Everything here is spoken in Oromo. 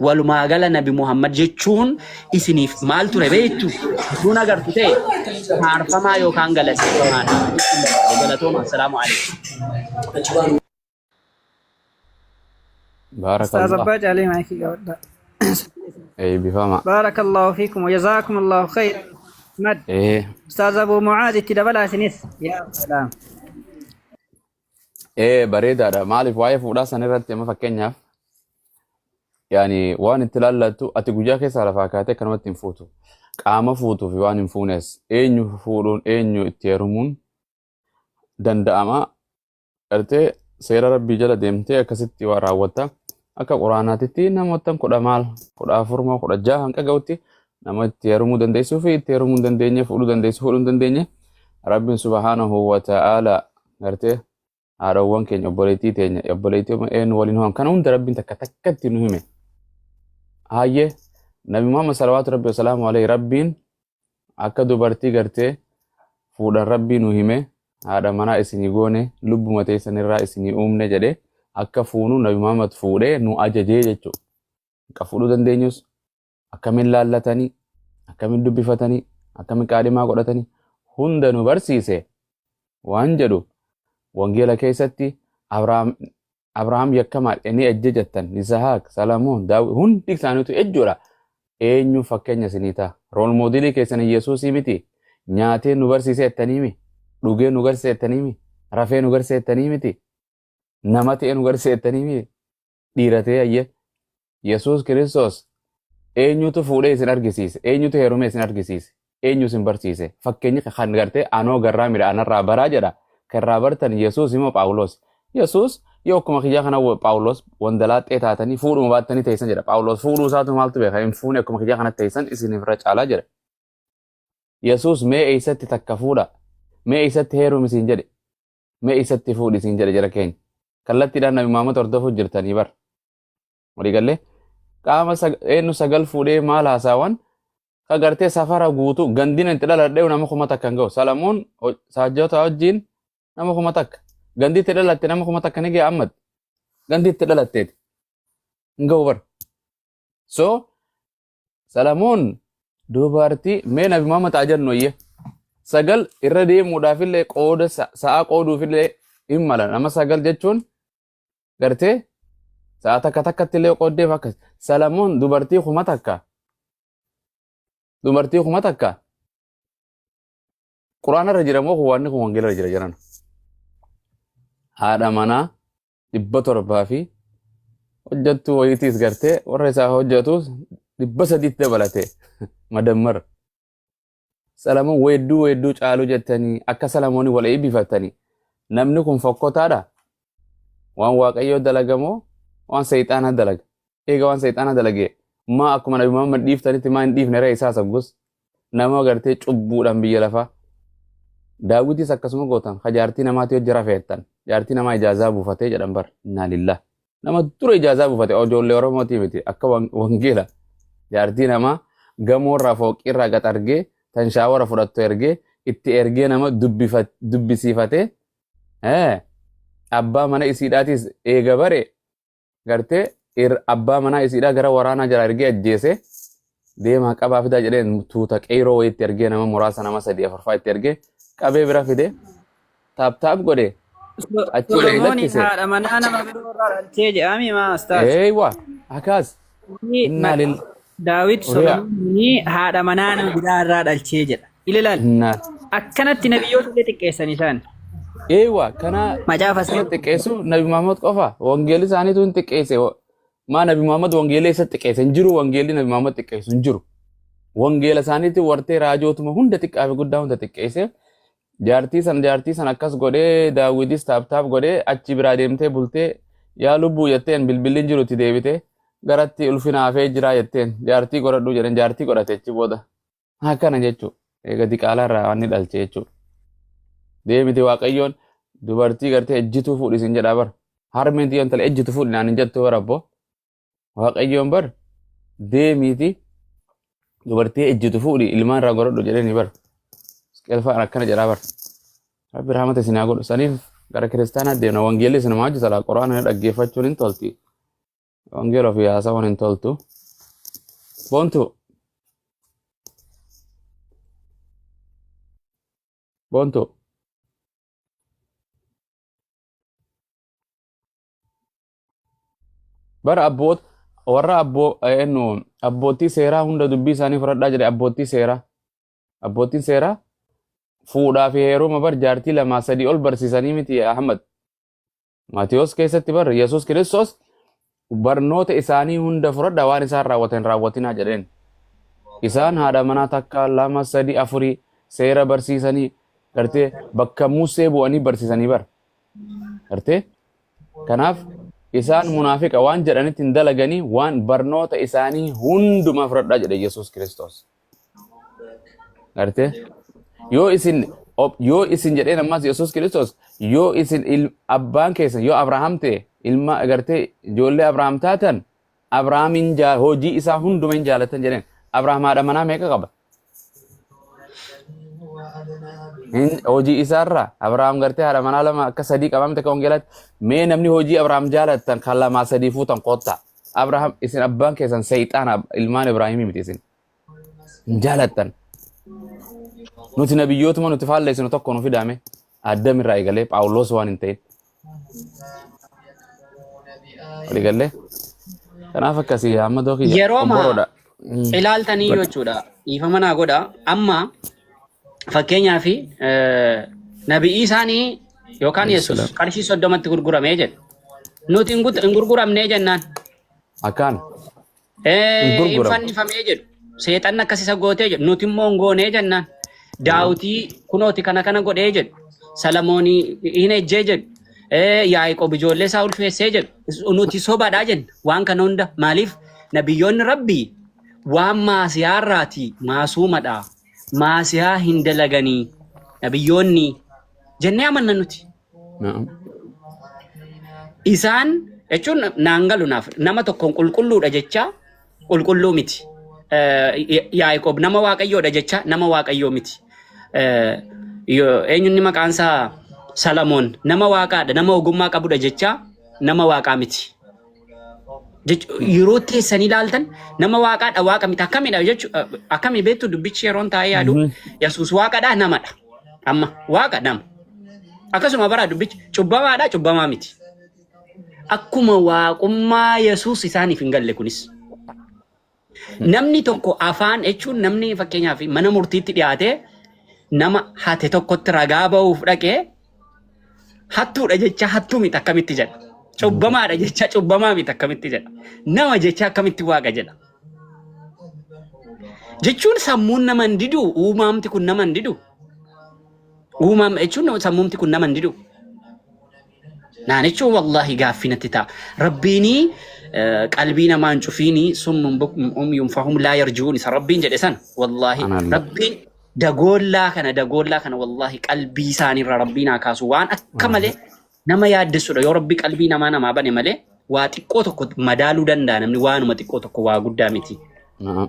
Walumaa gala Nabi Muhammad jechuun isiniif maal ture beektu? Utuun agartu ta'e faarfamaa yookaan galateeffamaadha jechuun barbaade. Galatooma. Assalaamu alaikum. Ustaaz Baarakallah. Abbaa Caalee maayikii qabadha. Eebbifama. Baarakallahu fiikum wa jazaakumullahu khayran. Mad. Ee, Ustaaz Abuu Mucaaz itti dabalaa isinis. Yaa salaam. ee bareedaadha. Maaliif waa'ee fuudhaa san irratti amma fakkeenyaaf yaani waan itti laallattu ati guyyaa keessaa lafaa kaatee akkanumatti hin fuutu. Qaama fuutuu fi waan hin fuunes eenyu fuudhuun eenyu itti heerumuun danda'ama. Gartee seera rabbii jala deemtee akkasitti waa raawwatta. Akka quraanaatitti namoottan kudha maal 14 moo 16 hanqa ga'utti nama itti heerumuu dandeessuu fi itti heerumuu hin dandeenye fuudhuu dandeessu fuudhuu hin dandeenye rabbiin subhaanahu wa ta'aala gartee haadhawwan keenya obboleettii teenya obboleettii eenyu waliin ho'an kana hunda rabbiin takka takkatti nu hime. Hayyee Nabi Muhammad salawaatu rabbi wasalaamu alayhi rabbiin akka dubartii gartee fuudhan rabbii nu hime haadha manaa isinii goone lubbuma teessan irraa isinii uumne jedhe akka fuunu Nabi Muhammad fuudhee nu ajajee jechuudha. Akka fuudhuu dandeenyus akkamiin laallatanii akkamiin dubbifatanii akkamiin qaadhimaa godhatanii hunda nu barsiise waan jedhu wangeela keessatti Abrahaam Abrahaam yakkamaadha inni ejje jettan Yisahaaq Salamoon Daawit hundi isaaniitu ejjuudha. Eenyu fakkeenya isinii ta'a? Rool moodelii keessan Yesuusii miti? Nyaatee nu barsiisee jettanii mi? Dhugee nu garsiisee jettanii mi? Rafee nu garsiisee jettanii miti? Nama ta'ee nu garsiisee jettanii mi? Dhiira ta'ee ayyee. Yesuus Kiristoos eenyutu fuudhee isin argisiise? Eenyutu heerumee isin argisiise? Eenyu isin barsiise? Fakkeenyi kan gartee anoo garraa midha anarraa baraa jedha. Kan irraa bartan Yesuus immoo Phaawulos. Yesuus yoo akkuma kiyyaa kana Phaawulos wandalaaxxee taatanii fuudhuma baattanii teessan jedha. Phaawulos fuudhuu isaatu maaltu beeka? Hin fuune akkuma kiyyaa kana teessan isiniif irra caalaa jedha. Yesuus mee eessatti takka fuudha? Mee eessatti heerumi siin jedhe? Mee eessatti fuudhi siin jedhe jara keenya? Kallattiidhaan Nabi Muhammad hordofuu jirtanii bar. Walii gallee qaama eenyu sagal fuudhee maal haasawan ka gartee safara guutuu gandina itti dhaladhee nama 1000 hin ga'u. Salamoon saajjota wajjin nama 1000. Gandi itti dhalatte nama 1000 ni ga'a ammatti. Gandi itti dhalatteeti. Hin ga'u bar. So Salamoon dubartii mee Nabi Muhammad haa jennu iyyee sagal irra deemuudhaaf illee qooda sa'aa qooduuf illee hin mala. Nama sagal jechuun gartee sa'a takka takkatti illee qooddeef akkas. Salamoon dubartii 1000 dubartii 1000 quraana irra jira moo kun wanni kun wangeela irra jira jedhan. Haadha manaa 700 fi hojjettuu wayiitiis gartee warra isaa hojjetus 300tti dabalate madammar. Salamoon weedduu weedduu caalu jettanii akka Salamoonii wal eebbifattanii namni kun fokkotaadha. Waan Waaqayyoo dalagamoo waan seexaanaa dalaga. Eega waan seexaanaa dalagee maa akkuma Nabi Muhammad dhiiftanitti maa hin dhiifne ree isaa saggus nama gartee cubbuudhaan biyya lafaa. Daawwitis akkasuma gootan ka jaartii namaatii hojii rafeettan jaartii namaa ijaazaa buufatee jedhan bar innaa lillah. Nama dura ijaazaa buufate ijoollee Oromootii miti akka wangeela jaartii namaa gamoorraa fooqiirraa gad argee tan shaawara fudhattu ergee itti ergee nama dubbisiifatee abbaa mana isiidhaatiis eega bare gartee abbaa manaa isiidhaa gara waraanaa jala ergee ajjeese deemaa qabaa fidaa jedheen tuuta qeyroo wayiitti ergee nama muraasa nama sadii afurfaa itti ergee qabee bira fide taap taap godhe achi gadi Solomooniin lakkise. haadha manaa nama biroo irraa dhalchee jedhami maa ustaaz. Eeywa akaas innaa lil Daawit Uriyaa Solomooniin haadha manaa nama biraa irraa dhalchee jedha. Ilaal innaa akkanatti nabiyyoota illee xiqqeessan isaan. Eeywa kana Macaafa kana isaanii. xiqqeessu Nabi Muhammad qofa wangeelli isaaniitu hin xiqqeesse. Maa Nabi Muhammad wangeela isa xiqqeesse hin jiru wangeelli Nabi Muhammad xiqqeessu hin jiru. Wangeela isaaniitti wartee raajootuma hunda xiqqaa fi guddaa hunda xiqqeesse. Jaartii san akkas godhee Daawwitis taap taap godhee achi biraa deemtee bultee yaa lubbuu jetteen bilbilli hin jiru itti deebitee garatti ulfina hafee jiraa jetteen jaartii godhadhu jedhan jaartii godhate achi booda. Akkana jechuudha. Eega diqaalaa irraa waan ni dhalche jechuudha. Deemiti Waaqayyoon dubartii gartee ejjituu fuudhi sin jedhaa bar. Harmeen tiyya intala ejjitu fuudhi naan hin jettu bar abboo. Waaqayyoon bar deemiiti dubartii ejjitu fuudhi ilmaan irraa godhadhu jedhanii bar. Qelfaan akkana jedhaa bar. Rabbi rahmata isin haa godhu. Saniif gara kiristaanaa deemna. Wangeelli isin maa hojjeta laa quraana dhaggeeffachuun hin tolti. Wangeela ofii haasawuun hin toltu. Boontuu. Boontuu. Bara abboot warra abboo eenyu abbootii seeraa hunda dubbii isaanii fudhadhaa jedhe abbootii seeraa. Abbootiin seeraa fuudhaa fi heeruma bar jaartii lamaa sadii ol barsiisanii miti Ahmad. Maatiyos keessatti bar Yesuus Kiristoos barnoota isaanii hunda fudhadhaa waan isaan raawwatan hin raawwatinaa jedheen. Isaan haadha manaa takka lama sadi afurii seera barsiisanii gartee bakka Musee bu'anii barsiisanii bar. Gartee kanaaf isaan munaafiqa waan jedhanitti hin dalaganii waan barnoota isaanii hundumaa fudhadhaa jedhe Yesuus Kiristoos. Gartee yoo isin yoo isin jedheen ammas Yesuus Kiristoos yoo isin abbaan keessan yoo Abrahaam ta'e ilma gartee ijoollee Abrahaam taatan Abrahaamin hojii isaa hunduma hin jaalatan jedheen. Abrahaam haadha manaa meeqa qaba? Hojii isaarraa Abrahaam gartee haadha manaa lama akka sadii qaba miti akka wangeelaatti. Mee namni hojii Abrahaam jaalattan kan lamaa sadii fuutan kottaa. Abrahaam isin abbaan keessan seexaana ilmaan Ibraahimii miti isin. Hin jaalattan. Nuti nabiyyootuma nuti faalleessinu tokko nu fidaame. Addam irraa eegalee Phaawulos waan hin ta'in. Walii gallee. Kanaaf akkasii amma kiyya Yeroo ma obboroodha. ilaaltanii jechuudha. Dhiifama naa godha. Amma fakkeenyaaf nabi isaanii yookaan Yesuus qarshii 30tti gurguramee jedha. Nuti hin gurguramnee jennaan. Akkaan. Hin Hin gurguramu. fannifamee jedhu. Seexanni akkas isa gootee jedhu. Nuti immoo hin goonee jennaan. Daawutii kunooti kana kana godhee jedhu. Salamoonii hin ejjee jedhu. Yaaqoob ijoollee isaa ulfeessee jedhu. Nuti sobadhaa jenna. Waan kana hunda maaliif nabiyyoonni rabbii waan maasiyaarraati maasuumadha. Maasiyaa hin dalaganii nabiyyoonni jennee amanna nuti. Na'am. Isaan jechuun naan galu naaf nama tokkoon qulqulluudha jecha qulqulluu miti. Yaaqoob nama waaqayyoodha jecha nama waaqayyoo miti. Eenyunni maqaan isaa Salamoon nama waaqaadha nama ogummaa qabudha jecha nama waaqaa miti. Yeroo teessanii ilaaltan nama waaqaadha waaqa miti akkamidha jechu akkamii beektu dubbichi yeroon taa'ee yaadu Yesuus waaqadha namadha amma waaqa nama akkasuma bara dubbichi cubbamaadha cubbamaa miti akkuma waaqummaa Yesuus isaaniif hin galle kunis namni tokko afaan jechuun namni fakkeenyaaf mana murtiitti dhiyaatee nama hate tokkotti ragaa ba'uuf dhaqee hattuudha jecha hattuu miti akkamitti jedha. Cubbamaadha jecha cubbamaa miti akkamitti jedha. Nama jecha akkamitti waaqa jedha. Jechuun sammuun nama hin didu uumaamti kun nama hin didu. Uumaam jechuun sammuumti kun nama hin didu. Naan jechuun wallaahi gaaffii natti ta'a. Rabbiinii qalbii namaa hin cufiinii summun bukmun umyun fahum laa yarji'uun isa rabbiin jedhe sana wallaahi Anaallee. rabbiin dagoollaa kana wallaahi qalbii isaaniirra rabbiin haa kaasu waan akka malee nama yaaddessudha yoo rabbi qalbii namaa namaa bane malee waa xiqqoo tokko madaaluu danda'a namni waanuma xiqqoo tokko waa guddaa miti. Na'am.